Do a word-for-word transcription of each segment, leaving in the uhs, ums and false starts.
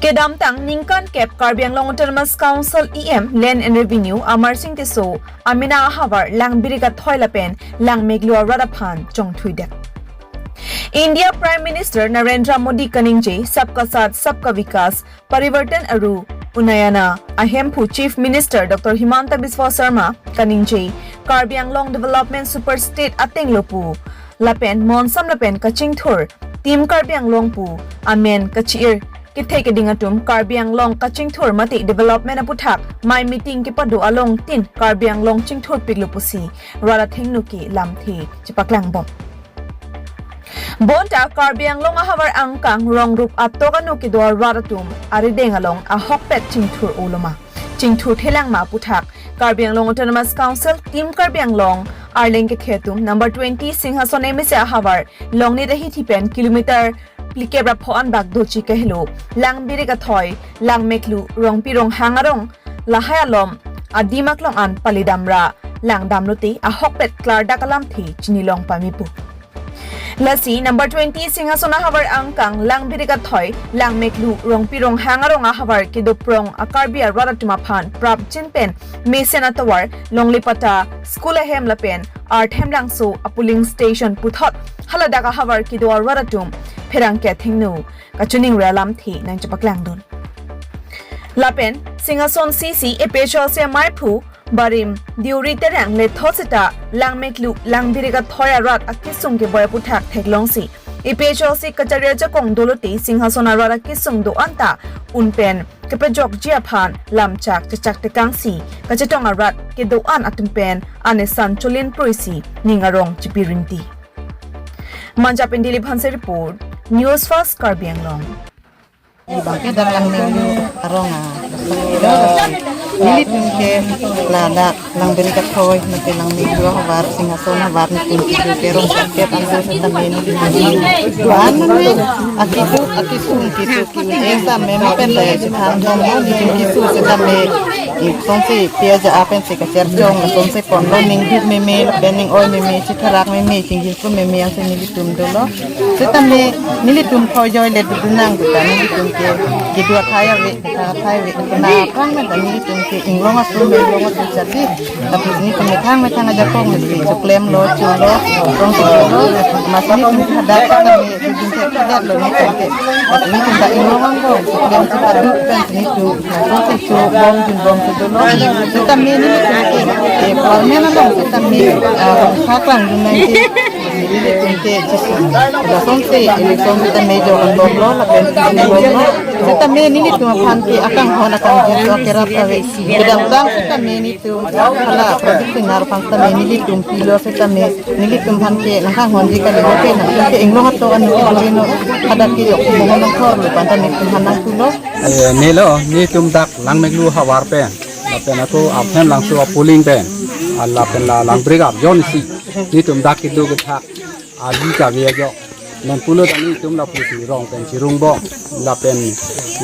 Kedamtang ningkan kep Karbi Anglong Autonomous Council E M Land and Revenue Amarsing Tisso amena ahavar Langbirik Athoi lapen Langmeklu arat aphan chongthuidet. India Prime Minister Narendra Modi kaningje Sabka Saath Sabka Vikas Parivartan Aru Unnayana ahemphu Chief Minister Doctor Himanta Biswa Sarma kaningje Karbi Anglong Development Super State atenglo pu lapen monsam lapen kachingthur Team Karbi Anglong pu amen kachi-ir kethe keding atum Karbi Anglong kachingthur mate development aputhak mei meeting kepado along tin Karbi Anglong chingthurpiklo pusi rat athengno ke lamthe chepaklangbom. Bonta Karbi Anglong ahavar angkang rong rup atok ano kedo arat atum arideng along ahokpet chingthur uloma, chingthur thelang ma aputhak Karbi Anglong Autonomous Council Team Karbi Anglong arleng kethe atum number twenty Singhason M A C ahavar Longnit ahithi pen kilometer phlikep ra pho-an bak doji kahelo Langbirik Athoi, Langmeklu, Rongpi Ronghang arong lahai alom adim aklong an palidam ra langdamlote ahokpet klardak alamthe chinilong pame pu. Lasi number twenty Singhason ahavar angkang Langbirik Athoi, Langmeklu, Rongpi Ronghang arong ahavar kedoprong a-Karbi arat atum aphan prapjin pen mesen atovar Longlipata school ahem lapen Arthem Langso a-polling station puthot haladak ahavar kedo arat atum pherangke athengno kachiningri alamthe nangchepaklangdun. Lapen Singhason C C A P H L C amaiphu Barim Deuri Terang lethot seta Langmeklu Langbirik Athoi arat akesung keboi aputhak theklongsi A P H L C kachari ajakong dolote Singhason arat akesung do-an ta un pen kepajokji aphan lamchak chechak tekangsi kachetong arat kedo-an atum pen anesan cholin pruisi ning arong chipi rinti. Manja pen Dilip Hanse report, News First Karbi Anglong. Bangke dak Langmeklu arong a. Nelitum ke ladak Langbirik Athoi, mate Langmeklu ahavar, Singhason ahavar, nelitum ke rong paket anggo sitame nelitum. Duan mane, akitu, akisung, kitu, kitu, eh, same, mapen daya, sithan, dong, dong, kitu, kitu, sitame. Isonsi, pia ja apen si kacherchong, isonsi ponlo, ning duk meme, lapen ning oi meme, chitharak meme, chinggisu meme, ansi nelitum dolo. Sitame nelitum thoi joi le dudunang sita nelitum ke kedo athai ave, ketha athai ave, kena aphrang menta nelitum ke inglong atum, inglong atum chati. Tapi nelitum methang methang ajakong mesti choklemlo, cholo, rong cholo, mas nelitum ke hadak sitame dudun thek theklo nelitum ke. Mas nelitum ta inglong anggo, choklem chipadu pen nelitum, mas nelitum chobom junbom chodolo. Sitame nelitum ke, eh, formen along sitame, ah, khaklang dunang ke. Nelitum ke chisi. Lasonsi election sitame jokan bomlo, lapen sitame bomlo. Sitame nelitum aphan ke akanghon akangjeso kerap ave. Kedamtang sitame nelitum hala Pradeep Singnar aphan sitame nelitum pilo sitame nelitum aphan ke nangkanghonji kali, oke, nangtum ke inglong atum anu ke duri no hadak kejok mohon nangthorlo pu ta nelitum aphan nangpulo. Eh, nelo, nelitum dak Langmeklu ahavar pen, lapen ako Arthem Langso a-polling pen, ah, lapen la Langbirik arjon si, nelitum dak kedo kethak, adi kave ajo. Non pulo ta nelitum lapusi rong pen chirungbom, lapen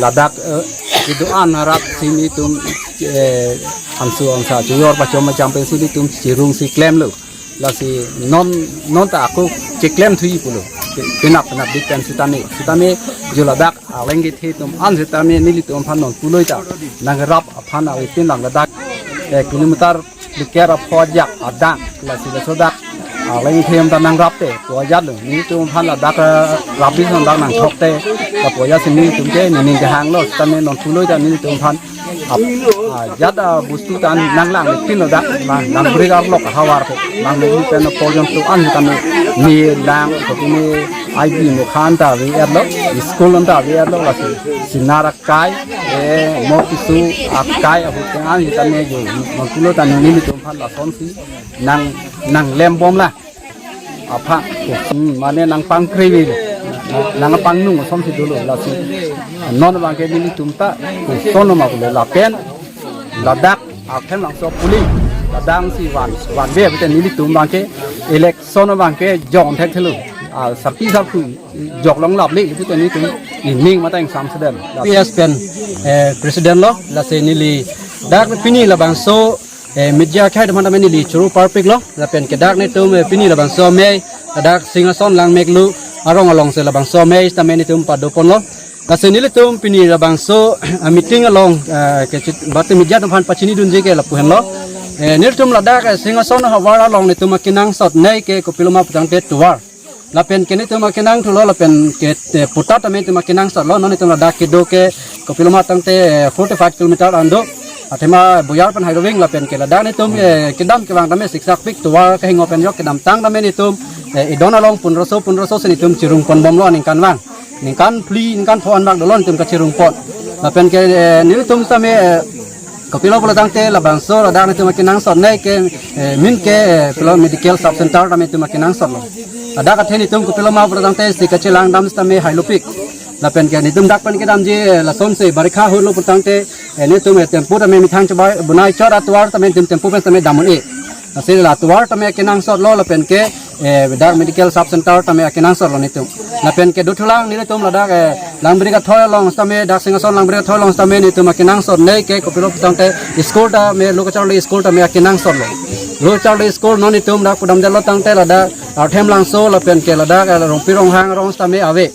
ladak, eh, kedo-an arat si nelitum, eh, ansu ansa chojor pachom pacham pensi nelitum chirungsi klemlo. Lasi non, non ta ako cheklem thuji pulo. Pe-, penap penap dik pen sitame. Sitame jo ladak arleng kethe atum an sitame nelitum aphan non pulo ta nangrap aphan awi tin lang ladak, eh, kilometer phlikep ra pho ajak adang. Lasi laso dak arleng kethe atum ta nangrapte pu ajatlo. Nelitum aphan ladak, eh, rabi son dak nangthokte. Lapu ajatsi nelitum ke nening kehanglo. Sitame non pulo ta nelitum aphan ap-, ah, jat, ah, bostu ta nanglang le pinlo dak, lang, Langbirik arlok ahavar ke, Langmeklu pen porjonto an kami, ne lang, kami I B mekhan ta ave-etlo, school an ta ave-etlo, lasi, sinar akai, eh, mo kisu akai, ahut an kami jo, non pulo ta nelitum aphan lasonsi, nang, nanglembomlo. Aphan, hmm, mane nangpangkrevi, nangpangnung asonsi dolo, lasi. Non abangke nelitum ta, koson ma pulo lapen, ladak, Arthem Langso a-polling, ladak si van, vanve, bete nelitum abangke, election abangke, jong thekthelo, ah, sarpi sarpo, jok longlap le, bete nelitum, ining matang samseden. P S pen, eh, president lo, lasi neli, dak pini labangso, eh, media akhei atum aphan tame neli choro parpiklo, lapen ke dak netum, eh, pini labangso amei, dak Singhason Langmeklu arong alongsi labangso amei tame netum padoponlo. Lasi nelitum pini labangso a meeting along, eh, ke chit-, bate media atum aphan pachinidunji ke lapu henlo. Eh, nelitum ladak, eh, Singhason havar along nelitum akenangsot nei ke kopiloma putangte tovar. Lapen ke nelitum akenangthulo lapen ke, eh, patta tame nelitum akenangsotlo, non nelitum ladak kedo ke kopiloma tangte, eh, forty-five kilometer an do. Athema boyar pen hailoving lapen ke ladak nelitum, eh, kedam kevang tame siksak pik tovar kehingno pen jok kedamtang tame nelitum, eh, idon along pundroso pundroso si nelitum chirung ponbomlo aningkanvang. Ningkan phli, ningkan pho anbak dolo nelitum kachirung pon. Lapen ke, eh, nelitum tame, eh, kopilo pulo tangte labangso ladak nelitum akenangsot nei ke, eh, min ke, eh, pilo medical sub center tame nelitum akenangsotlo. Ladak athe nelitum kopiloma pulo tangte si kachelang dam tame hailopik. Lapen ke nelitum dak pen kedamji, eh, lasonsi barikha holo pulo tangte, eh, nelitum, eh, tempo tame methang chebai bonai chot atovar tame nelitum tempo pen tame dam un-e. Lasi la tovar tame akenangsotlo lapen ke, eh, dak medical sub center tame akenangsotlo nelitum. Lapen ke dothulang nelitum ladak, eh, Langbri Kathoi along tame, dak Singhason Langbri Kathoi along tame nelitum akenangsot nei ke kopilo putangte school tame, lo kacharli school tame akenangsotlo. Lo kacharli school non nelitum dak pudamdetlo tangte ladak Arthem Langso lapen ke ladak, eh, Rongpi Ronghang arong tame ave.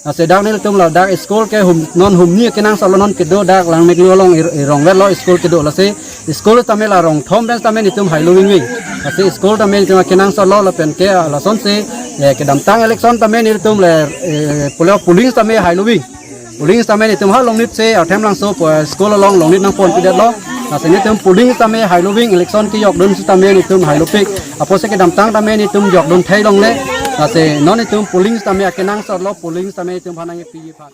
Lasi dak nelitum ladak school ke hum, non humni akenangsotlo, non kedo dak Langmeklu along ir-, irong vetlo school kedo. Lasi school tame la rong thom pen tame nelitum hailovingving. Lasi school tame nelitum akenangsotlo lapen ke, ah, lasonsi, eh, kedamtang election tame nelitum le, eh, pule polling tame hailoving. Polling tame nelitum ha Longnit si Arthem Langso po school along Longnit nangponpidetlo. Lasi nelitum polling tame hailoving, election kejokdun sitame nelitum hailopik. Apotsi kedamtang tame nelitum jokdun theilongle. Lasi non nelitum polling tame akenangsotlo, polling tame nelitum phanang piji phan.